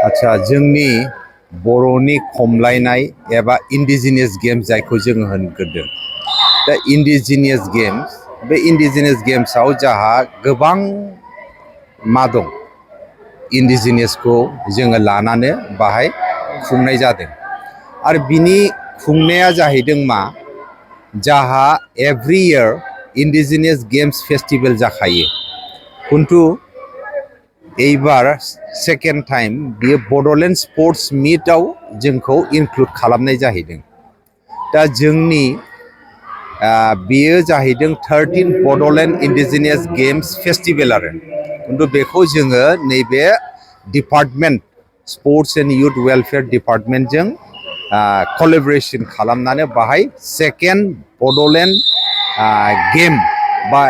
आच्छा जोंनि बर'नि खमलायनाय एबा इन्डिजिनियास गेम्स जायखौ जों होनग्रोदों दा इन्डिजिनियास गेम्स बे इन्डिजिनियास गेम्सआव जाहा गोबां मा दं इन्डिजिनियासखौ जोङो लानानै बाहाय खुंनाय जादों आरो बिनि खुंनाया जाहैदों मा जाहा every year indigenous games festival जाखायो किन्तु एबार सेकेंड टाइम बियो बड'लेण्ड स्पोर्ट्स मीटआव जोंखौ इनक्लुड खालामनाय जाहैदों दा जोंनि बियो जाहैदों 13 बड'लेण्ड इन्डिजिनियास गेम्स फेस्टिवल आरो किन्तु बेखौ जोङो नैबे department sports and youth welfare डिपार्टमेन्टजों कलेबरेशन खालामनानै बाहाय सेकेंड बड'लेण्ड गेम बा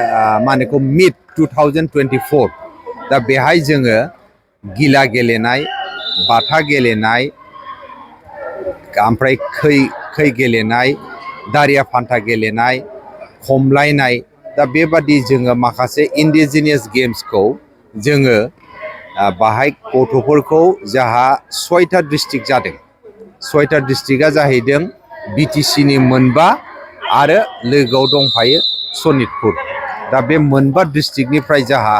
मानेखौ मीट 2024 दा बेहाय जोङो गिला गेलेनाय बाथा गेलेनाय ओमफ्राय खै गेलेनाय दारिया फान्था गेलेनाय खमलायनाय दा बेबादि जोङो माखासे इन्डिजिनियास गेम्सखौ जोङो बाहाय गथ'फोरखौ जाहा 6टा डिस्ट्रिक्ट जादों 6टा डिस्ट्रिक्टआ जाहैदों BTC नि मोनबा आरो लोगोआव दंफायो सनितपुर दा बे मोनबा डिस्ट्रिक्टनिफ्राय जाहा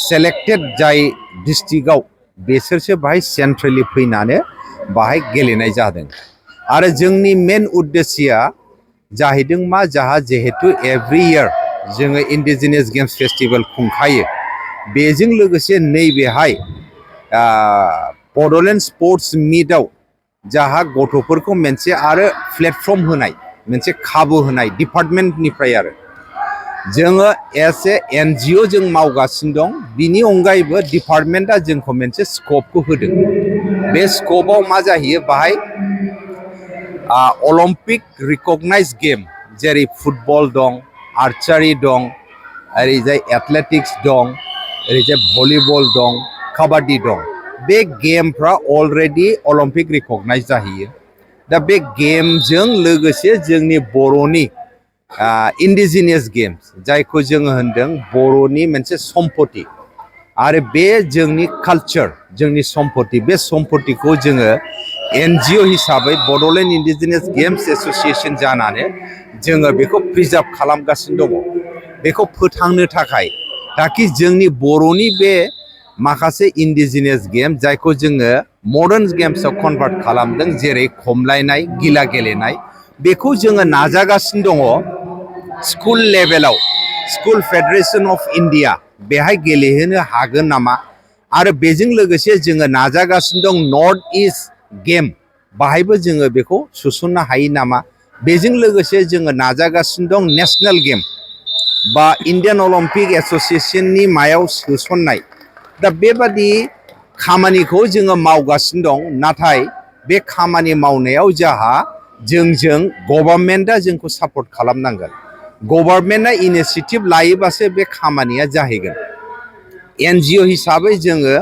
सेलेक्टेड जाय डिस्ट्रिक्टआव बेसोरसो बाहाय सेन्ट्रेलि फैनानै बाहाय गेलेनाय जादों आरो जोंनि मेन उद्देश्यआ जाहैदों मा जाहा जिहेतु एभ्रि इयार जोङो इन्डिजिनियास गेम्स फेस्टिवल खुंखायो बेजों लोगोसे नैबेहाय बड'लेण्ड स्पोर्ट्स मीटआव जाहा गथ'फोरखौ मोनसे आरो प्लेटफर्म होनाय मोनसे खाबु होनाय डिपार्टमेन्टनिफ्राय आरो जोङो एस ए NGO जों मावगासिनो दं बिनि अनगायैबो डिपार्टमेन्टआ जोंखौ मोनसे स्कपखौ होदों बे स्कपआव मा जाहैयो बाहाय अलिम्पिक रिकगनाइज गेम जेरै फुटबल दं आर्चारि दं ओरैजाय एथलेटिक्स दं ओरैजाय भलिबल दं काबाड्डी दं बे गेमफ्रा अलरेडि अलिम्पिक रिकगनाइज जाहैयो दा बे गेमजों लोगोसे जोंनि बर'नि इन्डिजिनियास गेम्स जायखौ जोङो होनदों बर'नि मोनसे सम्पति आरो बे जोंनि कालचार जोंनि सम्पति बे सम्पतिखौ जोङो NGO हिसाबै बड'लेण्ड इन्डिजिनियास गेम्स एस'सिएशन जानानै जोङो बेखौ प्रिजार्भ खालामगासिनो दङ बेखौ फोथांनो थाखाय ताकि जोंनि बर'नि बे माखासे इन्डिजिनियास गेम जायखौ जोङो मडार्न गेम्सआव कनभार्ट खालामदों जेरै खमलायनाय गिला गेलेनाय बेखौ जोङो नाजागासिनो दङ स्कुल लेभेलाव स्कुल फेडारेशन अफ इन्डिया बेहाय गेलेहोनो हागोन नामा आरो बेजों लोगोसे जोङो नाजागासिनो दं नर्थ इस्ट गेम बाहायबो जोङो बेखौ सोसननो हायो नामा बेजों लोगोसे जोङो नाजागासिनो दं नेशनेल गेम बा इन्डियान अलिम्पिक एस'सिएशननि मायाव सोसननाय दा बेबादि खामानिखौ जोङो मावगासिनो दं नाथाय बे खामानि मावनायाव जाहा जोंजों गभर्नमेन्टआ जोंखौ सापर्ट खालामनांगोन गभर्नमेन्टआ इनिशिएटिभ लायोबासो बे खामानिया जाहैगोन NGO हिसाबै जोङो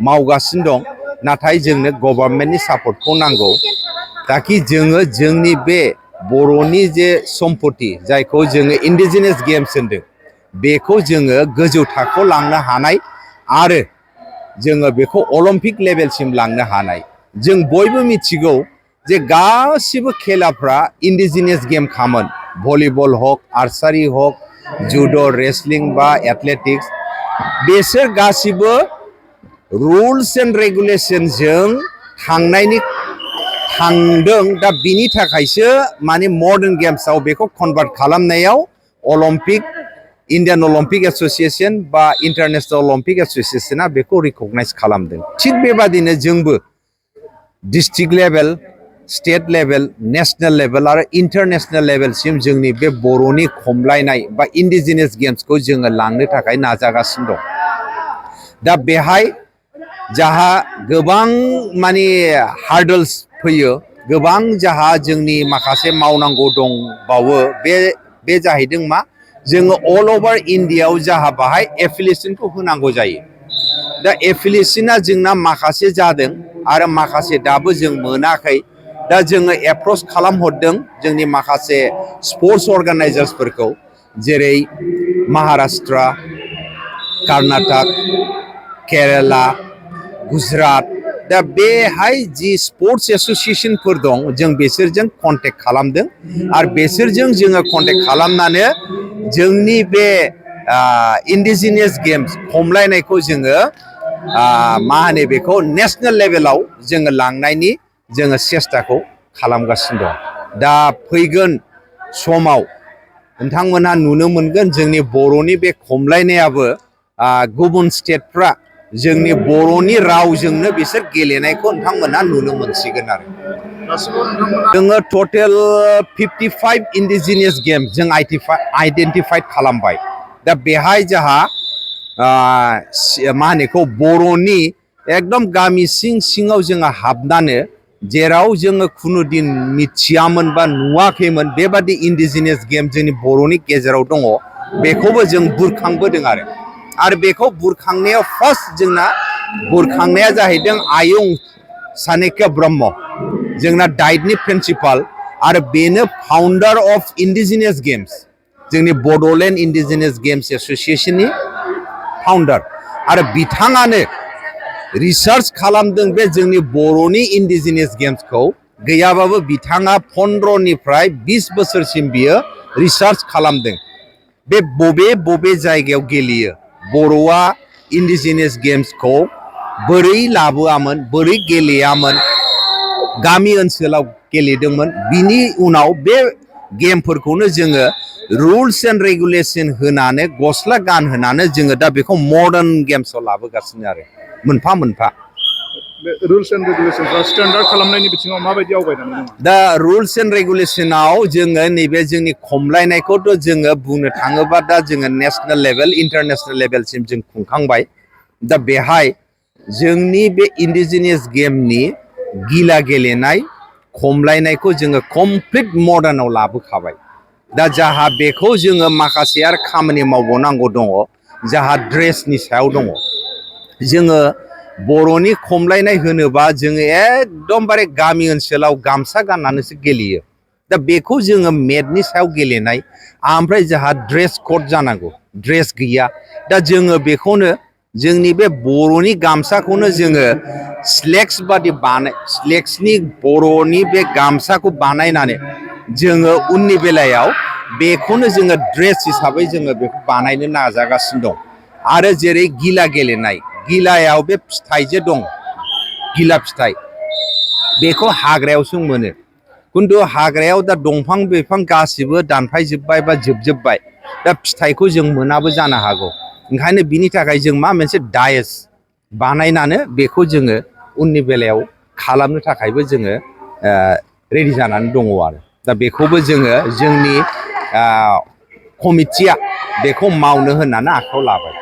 मावगासिनो दं नाथाय जोंनो गभर्नमेन्टनि सापर्टखौ नांगौ ताकि जोङो जोंनि बे बर'नि जे सम्पति जायखौ जोङो इन्डिजिनियास गेम्स होनदों बेखौ जोङो गोजौ थाखोआव लांनो हानाय आरो जोङो बेखौ अलिम्पिक लेभेलसिम लांनो हानाय जों बयबो मिथिगौ जे गासिबो खेलाफ्रा इन्डिजिनियास गेम खामोन भलिबल हक आर्चारि हक जुड' रेसलिं बा एथलेटिक्स बेसोर गासिबो रुल्स एन्ड रेगुलेशनजों थांदों दा बिनि थाखायसो माने मडार्न गेम्सआव बेखौ कनभार्ट खालामनायाव अलिम्पिक इन्डियान अलिम्पिक एस'सिएशन बा इन्टारनेशनेल अलिम्पिक एस'सिएशना बेखौ रिकगनाइज खालामदों थिग बेबादिनो जोंबो district level state level national level आरो इन्टारनेशनेल लेभेलसिम जोंनि बे बर'नि खमलायनाय बा इन्डिजिनियास गेम्सखौ जोङो लांनो थाखाय नाजागासिनो दं दा बेहाय जाहा गोबां माने हार्डल्स फैयो गोबां जाहा जोंनि माखासे मावनांगौ दंबावो बे जाहैदों मा जोङो अल ओभार इन्डियायाव जाहा बाहाय एफिलिएशनखौ होनांगौ जायो दा एफिलिएशना जोंना माखासे जादों आरो माखासे दाबो जों मोनाखै दा जोङो एप्रोच खालामहरदों जोंनि माखासे स्पर्ट्स अर्गानाइजार्सफोरखौ जेरै महाराष्ट्र कर्नाटक केराला गुजरात दा बेहाय जि स्पर्ट्स एस'सिएशनफोर दं जों बिसोरजों कन्टेक्ट खालामदों आरो बिसोरजों जोङो कन्टेक्ट खालामनानै जोंनि बे इन्डिजिनियास गेम्स खमलायनायखौ जोङो मा होनो बेखौ नेशनेल लेभेलाव जोङो लांनायनि जोङो सेस्टाखौ खालामगासिनो दं। दा फैगोन समाव नोंथांमोनहा नुनो मोनगोन जोंनि बर'नि बे खमलायनायाबो गुबुन स्टेटफ्रा जोंनि बर'नि रावजोंनो बिसोर गेलेनायखौ नोंथांमोनहा नुनो मोनसिगोन आरो जोङो टटेल 55 इन्डिजिनियास गेम्स जों आइडेन्टिफाइड खालामबाय। दा बेहाय जोंहा मा होनो बेखौ बर'नि एकदम गामि सिङाव जोङो हाबनानै जेराव जोङो खुनु दिन मिथियामोन बा नुवाखैमोन बेबादि इन्डिजिनियास गेम जोंनि बर'नि गेजेराव दङ बेखौबो जों बुरखांबोदों आरो बेखौ बुरखांनायाव फार्स्ट जोंना बुरखांनाया जाहैदों आयं सानेक्य ब्रह्म जोंना डाइटनि प्रिन्सिपाल आरो बेनो फाउन्डार अफ इन्डिजिनियास गेम्स जोंनि बड'लेण्ड इन्डिजिनियास गेम्स एस'सिएशननि फाउन्डार आरो बिथाङानो रिसार्च खालामदों बे जोंनि बर'नि इन्डिजिनियास गेम्सखौ गैयाबाबो बिथाङा 15निफ्राय 20 बोसोरसिम बियो रिसार्च खालामदों बे बबे जायगायाव गेलेयो बर'आ इन्डिजिनियास गेम्सखौ बोरै लाबोआमोन बोरै गेलेयामोन गामि ओनसोलाव गेलेदोंमोन बिनि उनाव बे गेमफोरखौनो जोङो रुल्स एन्ड रेगुलेशन होनानै गस्ला गानहोनानै जोङो दा बेखौ मडार्न गेम्सआव लाबोगासिनो आरो मोनफा मोनफा रुल्स एन्ड रेगुलेशनफ्रा स्टेन्डार्ड खालामनायनि बिथिङाव माबायदि आवगायनानै दङ? दा रुल्स एन्ड रेगुलेशनाव जोङो नैबे जोंनि खमलायनायखौथ' जोङो बुंनो थाङोबा दा जोङो नेशनेल लेभेल इन्टारनेशनेल लेभेलसिम जों खुंखांबाय। दा बेहाय जोंनि बे इन्डिजिनियास गेमनि गिला गेलेनाय खमलायनायखौ जोङो कमप्लिट मडार्नाव लाबोखाबाय। दा जाहा बेखौ जोङो माखासे आरो खामानि मावबावनांगौ दङ जाहा ड्रेसनि सायाव दङ। जोङो बर'नि खमलायनाय होनोबा जोङो एकदमबारे गामि ओनसोलाव गामसा गाननानैसो गेलेयो। दा बेखौ जोङो मेटनि सायाव गेलेनाय ओमफ्राय जोंहा ड्रेस कड जानांगौ ड्रेस गैया। दा जोङो बेखौनो जोंनि बे बर'नि गामसाखौनो जोङो स्लेक्स बादि स्लेक्सनि बर'नि बे गामसाखौ बानायनानै जोङो उननि बेलायाव बेखौनो जोङो ड्रेस हिसाबै जोङो बेखौ बानायनो नाजागासिनो दं। आरो जेरै गिला गेलेनाय गिलायाव बे फिथाइ जे दं गिला फिथाइ बेखौ हाग्रायावसो मोनो खिन्थु हाग्रायाव दा दंफां बिफां गासिबो दानफायजोब्बाय बा जोबजोब्बाय दा फिथाइखौ जों मोनाबो जानो हागौ। ओंखायनो बिनि थाखाय जों मा मोनसे डायस बानायनानै बेखौ जोङो उननि बेलायाव खालामनो थाखायबो जोङो रेडि जानानै दङ आरो दा बेखौबो जोङो जोंनि कमिटिया बेखौ मावनो होननानै आखायाव लाबाय।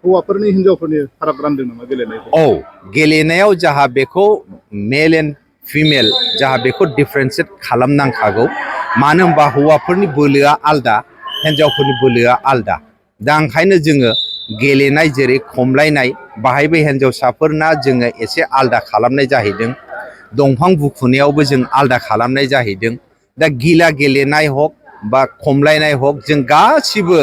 हौवाफोरनि हिन्जावफोरनि फाराग रानदों नामा गेलेनायखौ? औ गेलेनायाव जाहा बेखौ मेल एन्ड फिमेल जाहा बेखौ डिफारेन्सियेट खालामनांखागौ। मानो होनबा हौवाफोरनि बोलोआ आलदा हिन्जावफोरनि बोलोआ आलदा। दा ओंखायनो जोङो गेलेनाय जेरै खमलायनाय बाहायबो हिन्जावसाफोरना जोङो एसे आलदा खालामनाय जाहैदों। दंफां बुखुनायावबो जों आलदा खालामनाय जाहैदों। दा गिला गेलेनाय हक बा खमलायनाय हक जों गासिबो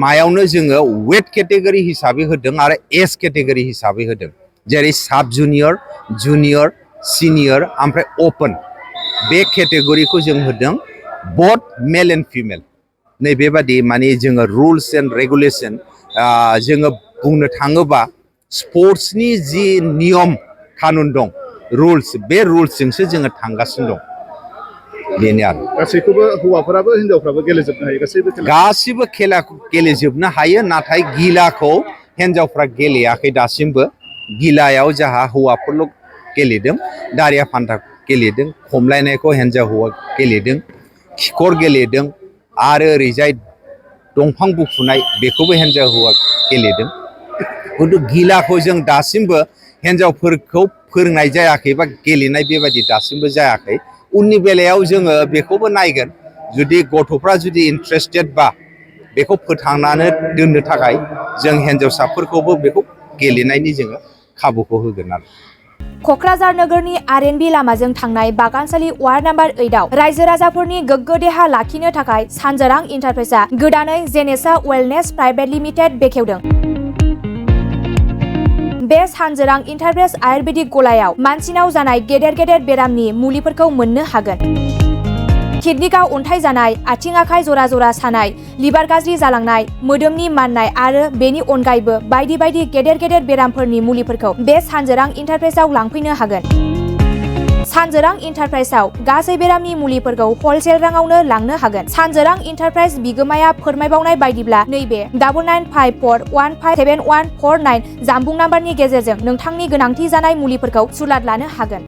मायावनो जोङो वेट केटेगरि हिसाबै होदों आरो एज केटेगरि हिसाबै होदों। जेरै साब जुनियर जुनियर सिनियर ओमफ्राय अपेन बे केटेगरिखौ जों होदों बथ मेल एन्ड फिमेल। नैबेबादि माने जोङो रुल्स एन्ड रेगुलेशन जोङो बुंनो थाङोबा स्पर्ट्सनि जि नियम कानुन दं रुल्स बे रुल्सजोंसो जोङो थांगासिनो दं। बेनो आरो गासैखौबो हौवाफोराबो हिन्जावफ्राबो गेलेजोबनो हायो गासिबो खेलाखौ गेलेजोबनो हायो। नाथाय गिलाखौ हिन्जावफ्रा गेलेयाखै दासिमबो। गिलायाव जाहा हौवाफोरल' गेलेदों दारिया फान्था गेलेदों खमलायनायखौ हिन्जाव हौवा गेलेदों खिखर गेलेदों आरो ओरैजाय दंफां बुखुनाय बेखौबो हिन्जाव हौवा गेलेदों। खिन्थु गिलाखौ जों दासिमबो हिन्जावफोरखौ फोरोंनाय जायाखै बा गेलेनाय बेबायदि दासिमबो जायाखै। उननि बेलायाव जोङो बेखौबो नायगोन जुदि गथ'फ्रा जुदि इन्ट्रेस्टेड बा बेखौ फोथांनानै दोननो थाखाय जों हिन्जावसाफोरखौबो बेखौ गेलेनायनि जोङो खाबुखौ होगोन आरो। क'क्राझार नोगोरनि आर.एन.बि लामाजों थांनाय बागानसालि वार्ड नाम्बार 8आव रायजो राजाफोरनि गोग्गो देहा लाखिनो थाखाय सानजारां इन्टारप्राइजआ गोदानै जेनेसा वेलनेस प्राइभेट लिमिटेड बेखेवदों। बे सानजोरां इन्टारप्राइज आयुर्वेदिक गलायाव मानसिनाव जानाय गेदेर बेरामनि मुलिफोरखौ मोननो हागोन। किडनिकआव अन्थाइ जानाय, आथिं आखाइ जरा जरा सानाय, लिभार गाज्रि जालांनाय, मोदोमनि माननाय आरो बेनि अनगायैबो बायदि गेदेर बेरामफोरनि मुलिफोरखौ बे सानजोरां इन्टारप्राइजआव लांफैनो हागोन। सानजोरां इन्टारप्राइजआव गासै बेरामनि मुलिफोरखौ हलसेल राङावनो लांनो हागोन। सानजोरां इन्टारप्राइज बिगोमाया फोरमायबावनाय बायदिब्ला नैबे 9954157149 जानबुं नाम्बारनि गेजेरजों नोंथांनि गोनांथि जानाय मुलिफोरखौ सुलाद लानो हागोन।